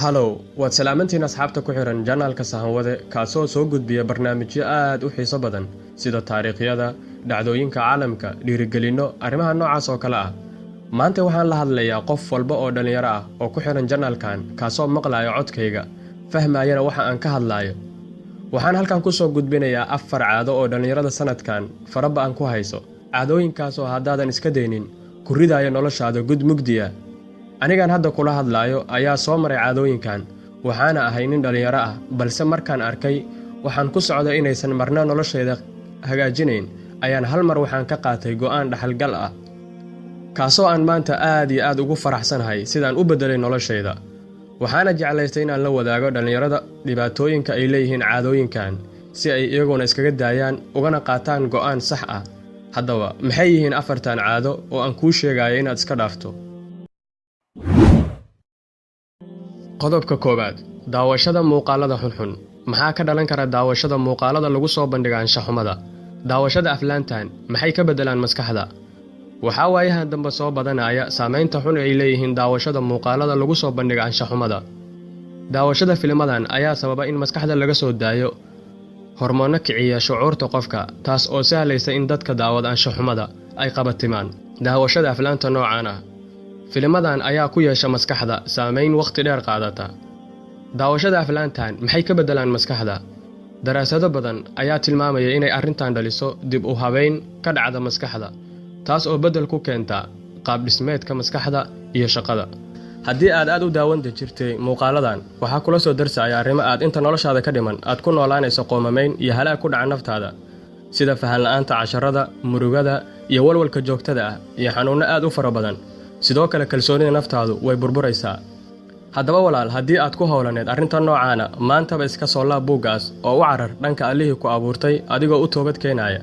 Halow, waad salaamantiin asxaabta ku xihan janaalka Sahanwade, kaasoo soo gudbiya barnaamijyo aad u xiiso badan sida taariikhyada, dhacdooyinka caalamka, dhiirigelinno, arrimaha noocaas oo kale ah. Maanta waxaan la hadlayaa qof walba oo dhallinyaro ah oo ku xihan janaalkan, kaasoo maqlayo codkayga, fahmayana waxa aan ka hadlaayo. Waxaan halkan ku soo gudbinayaa 4 caado oo dhallinyarada sanadkan faraba-an ku hayso, caadooyinkaasoo haddaadan iska daynin ku ridaaya noloshaada gud mugdiya. Anigan hadda kula hadlaayo ayaa soo maray caadooyinkan, waxaana ahay nin dhallinyaro ah, balse markaan arkay waxaan ku socda inaysan marna noloshayda hagaajinayn, ayaan hal mar waxaan ka qaatay go'aan dhaxalgal ah, kaasoo aan maanta aad iyo aad ugu faraxsanahay sidaan u beddelay noloshayda. Waxaana jeclaystay inaan la wadaago dhallinyarada dhibaatooyinka ay leeyihiin caadooyinkan, si ay iyaguna iskaga daayaan ugana qaataan go'aan sax ah. Haddaba maxay yihiin 4tan caado oo aan kuu sheegayo inaad iska dhaafto? Qodobka koowaad, daawashada muuqaalada xunxun. Maxaa ka dhalan kara daawashada muuqaalada lagu soo bandhiga anshaxumada? Daawashada aflaantan maxay ka beddelaan maskaxda? Waxaa waayahan dambe soo badanaya saamaynta xun ay leeyihiin daawashada muuqaalada lagu soo bandhiga anshaxumada. Daawashada filimadan ayaa sababa in maskaxda laga soo daayo hormoonno kiciya shucuurta qofka, taas oo sahlaysa in dadka daawada anshaxumada ay qabatimaan daawashada aflaanta noocan ah. Filimadan ayaa ku yeesha maskaxda saamayn wakhti dheer qaadata. Daawashada aflaantan maxay ka beddelaan maskaxda? Daraasado badan ayaa tilmaamaya inay arrintan dhaliso dib u habayn ka dhacda maskaxda, taas oo beddel ku keenta qaabdhismeedka maskaxda iyo shaqada. Haddii aad aad u daawanta jirtay muuqaaladan, waxaa kula soo darsaya arrimo aad inta noloshaada ka dhiman aad ku noolaanayso qoomamayn iyo halaag ku dhaca naftaada, sida fahanla'aanta casharada, murugada iyo walwalka joogtada ah, iyo xanuunno aad u fara badan. Sidoo kale kalsoonida naftaadu way burburaysaa. Haddaba walaal, haddii aad ku howlaneed arrinta noocaana, maantaba iska soo laab buuggaas oo u carar dhanka allihii ku abuurtay adigoo u toobad keenaya.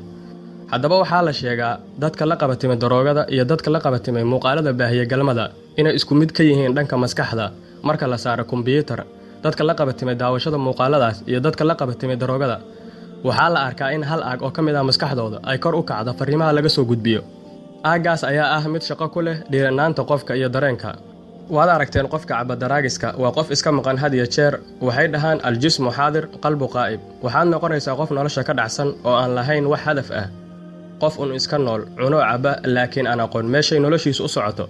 Haddaba waxaa la sheegaa dadka la qabatimay daroogada iyo dadka la qabatimay muuqaalada baahiya galmada inay isku mid ka yihiin dhanka maskaxda marka la saaro kombiyuutar. Dadka la qabatimay daawashada muuqaaladaas iyo dadka la qabatimay daroogada waxaa la arkaa in hal aag oo ka mid ah maskaxdooda ay kor u kacdo farriimaha laga soo gudbiyo. Aaggaas ayaa ah mid shaqo ku leh dhiiranaanta qofka iyo dareenka. Waad aragteen qofka cabadaraagiska waa qof iska maqan had iyo jeer. Waxay dhahaan aljismu xaadir qalbu qaa'ib. Waxaad noqonaysaa qof nolosha ka dhacsan oo aan lahayn wax hadaf ah, qof un iska nool, cuno, caba, laakiin aan aqoon meeshay noloshiisu u socoto.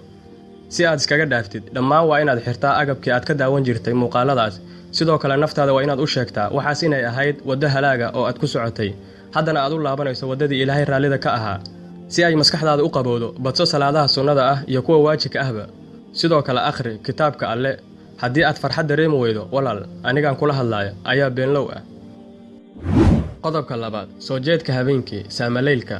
Si aad iskaga dhaaftid dhammaan waa inaad xirtaa agabkii aad ka daawan jirtay muuqaaladaas. Sidoo kale naftaada waa inaad u sheegtaa waxaas inay ahayd waddo halaaga oo aad ku socotay, haddana aad u laabanayso waddadii Ilaahay raallida ka ahaa. Si ay maskaxdaada u qabowdo, badso salaadaha sunnada ah iyo kuwa waajibka ahba. Sidoo kale akhri kitaabka Alle. Haddii aad farxad dareemi weydo, walaal, anigaan kula hadlaaya ayaa beenlow ah. Qodobka labaad, soo jeedka habeenkii, saamaleylka.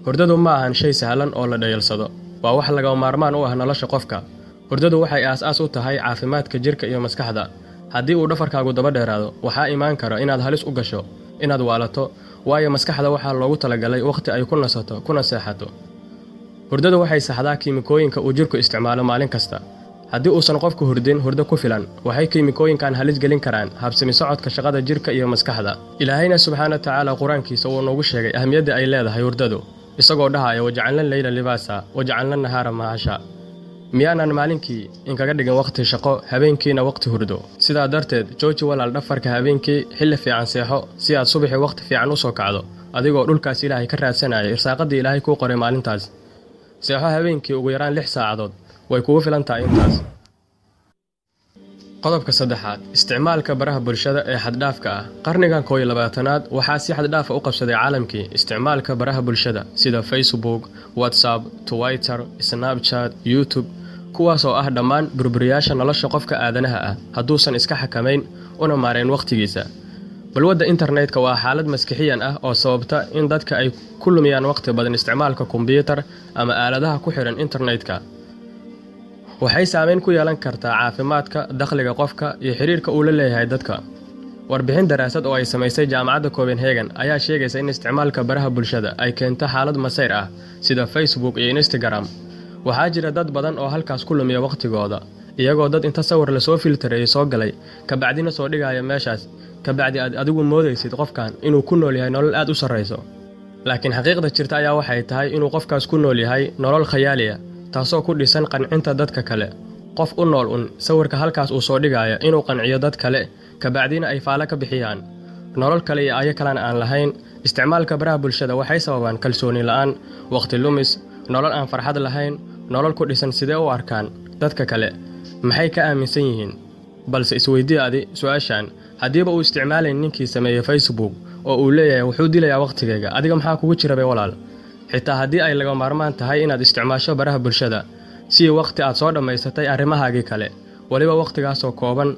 Hurdadu ma ahan shay sahlan oo la dhayalsado, waa wax lagama maarmaan u ah nolosha qofka. Hurdadu waxay aas-aas u tahay caafimaadka jirka iyo maskaxda. Haddii uu dhafarkaagu daba dheeraado, waxaa imaan kara inaad halis u gasho inaad waalato, waayo maskaxda waxaa loogu talagalay wakhti ay ku nasato kuna seexato. Hurdadu waxay saxdaa kiimikooyinka uu jirku isticmaalo maalin kasta. Haddii uusan qofku hurdin hurdo ku filan, waxay kiimikooyinkan halis gelin karaan habsami socodka shaqada jirka iyo maskaxda. Ilaahayna subxaana wa tacaala qur-aankiisa wuu noogu sheegay ahmiyadda ay leedahay hurdadu, isagoo dhahaya wajacalna leyla libaasa wajacalna nahaara macaasha. Miyaanan maalinkii inkaga dhigin wakhti shaqo, habeenkiina wakhti hurdo? Sidaa darteed jooji walaal dhafarka habeenkii, xilli fiican seexo si aad subaxii wakhti fiican u soo kacdo, adigoo dhulkaas Ilaahay ka raadsanaya irsaaqadii Ilaahay kuu qoray maalintaas. Seexo habeenkii ugu yaraan 6 saacadood, way kugu filan tahay intaas. Qodobka saddexaad, isticmaalka baraha bulshada ee xaddhaafka ah. Qarnigan 21aad waxaa si xaddhaafa u qabsaday caalamkii isticmaalka baraha bulshada sida Facebook, WhatsApp, Twitter, Snapchat, YouTube, kuwaas oo ah dhammaan burburiyaasha nolosha qofka aadanaha ah hadduusan iska xakamayn una maarayn wakhtigiisa. Balwadda internetka waa xaalad maskixiyan ah oo sababta in dadka ay ku lumiyaan wakhti badan isticmaalka kombiyuutar ama aaladaha ku xidhan internetka. Waxay saameyn ku yeelan kartaa caafimaadka, dakhliga qofka iyo xiriirka uu la leeyahay dadka. Warbixin daraasad oo ay samaysay jaamacadda Copenhagen ayaa sheegaysa in isticmaalka baraha bulshada ay keento xaalad masayr ah sida Facebook iyo Instagram. Waxaa jira dad badan oo halkaas ku lumiya wakhtigooda, iyagoo dad inta sawir lasoo filtareeyey soo galay, kabacdina soo dhigaya meeshaas, kabacdi aad adigu moodaysid qofkan inuu ku nool yahay nolol aad u sarrayso. Laakiin xaqiiqda jirta ayaa waxay tahay inuu qofkaas ku nool yahay nolol khayaali ah, taasoo ku dhisan qancinta dadka kale. Qof u nool un sawirka halkaas uu soo dhigaya inuu qanciyo dad kale, kabacdina ay faalo ka bixiyaan, nolol kale iyo ayo kalena aan lahayn. Isticmaalka baraha bulshada waxay sababaan kalsooni la'aan, waqti lumis, nolol aan farxad lahayn, nolol ku dhisan sidee u arkaan dadka kale, maxay ka aaminsan yihiin. Balse isweydii adi su-aashan: haddiiba uu isticmaalayn ninkii sameeyey Facebook oo uu leeyahay wuxuu dilayaa waqtigayga, adiga maxaa kugu jira bay, walaal? Xitaa haddii ay laga maarmaan tahay inaad isticmaasho baraha bulshada si waqti aad soo dhammaysatay arrimahaagii kale, weliba wakhtigaasoo kooban.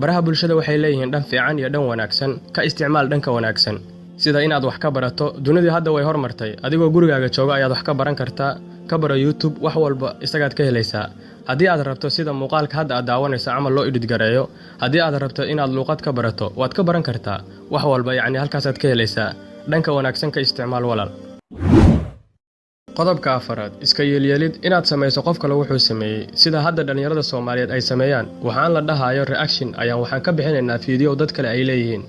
Baraha bulshada waxay leeyihiin dhan fiican iyo dhan wanaagsan. Ka isticmaal dhanka wanaagsan, sida inaad wax ka barato. Dunidii hadda way hormartay. Adigoo gurigaaga jooga ayaad wax ka baran kartaa. Ka baro YouTube, wax walba isagaad ka helaysaa. Haddii aad rabto sida muuqaalka hadda aad daawanayso camal loo edit gareeyo, haddii aad rabto inaad luuqad ka barato, waad ka baran kartaa. Wax walba yacni halkaasaad ka helaysaa. Dhanka wanaagsan ka isticmaal, walaal. Qodobka afaraad: iska yeelyeelid inaad samayso qof kale wuxuu sameeyey, sida hadda dhallinyarada Soomaaliyeed ay sameeyaan. Waxaan la dhahayo reaction ayaan waxaan ka bixinaynaa fiidiyo dad kale ay leeyihiin.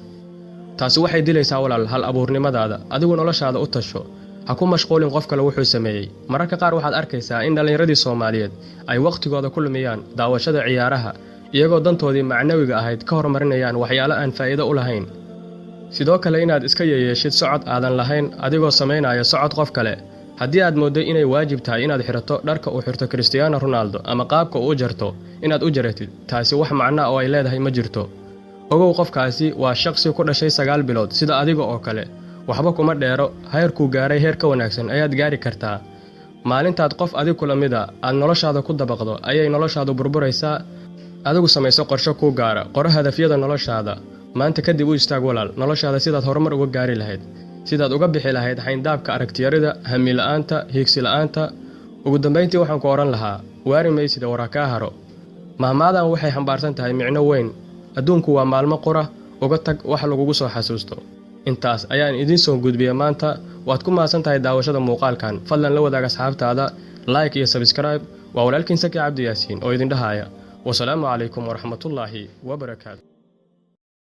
Taasi waxay dilaysaa, walaal, hal abuurnimadaada. Adigu noloshaada u tasho, ha ku mashquulin qof kale wuxuu sameeyey. Mararka qaar waxaad arkaysaa in dhallinyaradii Soomaaliyeed ay wakhtigooda ku lumiyaan daawashada ciyaaraha, iyagoo dantoodii macnawiga ahayd ka hormarinayaan waxyaalo aan faa'iido u lahayn. Sidoo kale inaad iska yeyeeshid socod aadan lahayn, adigoo samaynaya socod qof kale. Haddii aad mooddo inay waajib tahay inaad xidhato dharka uu xirto Cristiano Ronaldo ama qaabka uu u jarto inaad u jaratid, taasi wax macnaa oo ay leedahay ma jirto. Ogow, qofkaasi waa shaqsi ku dhashay 9 bilood sida adiga oo kale. Waxba kuma dheero. Heerkuu gaaray heer ka wanaagsan ayaad gaari kartaa. Maalintaad qof adig kula mida aad noloshaada ku dabaqdo ayay noloshaadu burburaysaa. Adigu samayso qorsho kuu gaara, qoro hadafyada noloshaada. Maanta kadib u istaag, walaal, noloshaada sidaad horumar uga gaari lahayd, sidaad uga bixi lahayd xayndaabka aragtiyarida, hami la'aanta, hiigsi la'aanta. Ugu dambayntii waxaan ku odhan lahaa: waari maysida, waraa kaa haro. Mahmaadan waxay xambaarsan tahay micno weyn. Adduunku waa maalmo qura, uga tag wax lagugu soo xasuusto. Intaas ayaan idiin soo gudbiyey maanta. Waad ku mahadsan tahay daawashada muuqaalkan. Fadlan la wadaag asxaabtaada, like iyo subscribe. Waa walaalkiin Saki Cabdi Yaasiin oo idin dhahaya: wasalaamu calaykum waraxmatullaahi wabarakaatu.